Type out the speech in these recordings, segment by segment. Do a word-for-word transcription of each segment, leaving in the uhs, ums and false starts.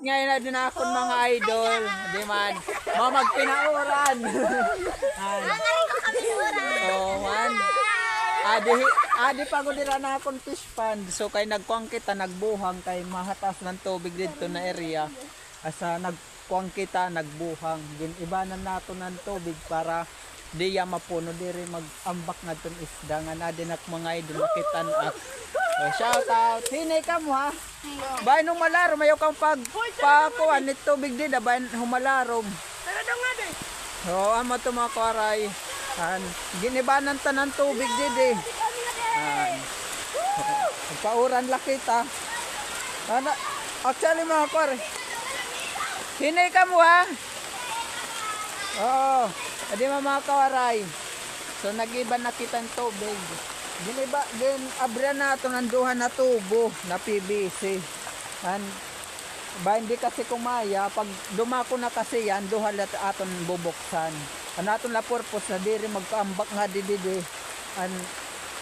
Ngayon na din akon mga idol. Di man. Mga magpinauran. Ay. Oo, man. Adi, adi pa gud dira na akon fish pond. So, kay nagkuan kita, nagbuhang kay mahataas na an tubig didto na area. Asa nagkuan kita, nagbuhang. Gin-ibanan naton an tubig para diya mapuno diri mag-ambak ngadton isda nga na din ak mga idol, nakit-an ak. Oh, shout out. Hinay kamo, ha? Bahin humalarom, ayaw kamo pagpakuan it tubig dida, bahin humalarom. Pero daw nga, de. Oo, amo to mga kawaray. An, gin-ibanan ta an tubig didi. An. Nagpauran la kita. Ano, actually, mga kawaray. Hinay kamo, ha? Oo. Adi man, mga kawaray. So, nag-iba na kita hin tubig. Gin-iba, gin-abri naton an duha na tubo na P V C. An, ba, hindi kasi kumaya, pag dumako na kasi yan, duha la aton bubuksan. An aton la purpose na diri magkaambak nga didi, an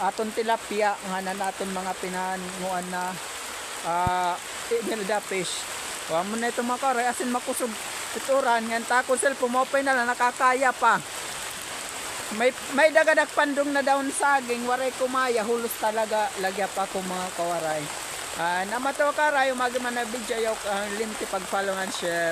aton tilapia nga na naton mga pinanguan na, ah, Imelda fish. Wa mo na ito, mga kawaray, asin makusog ituran. Ngan ta akon cellphone, maupay na la, nakakaya pa. May, may dagadag pandong na daon saging, waray kumaya, hulos talaga, lagya pa ako, mga kawaray. Ah, na matuwa karay, umagi man na video, ayaw, ah, limti pag-follow and share.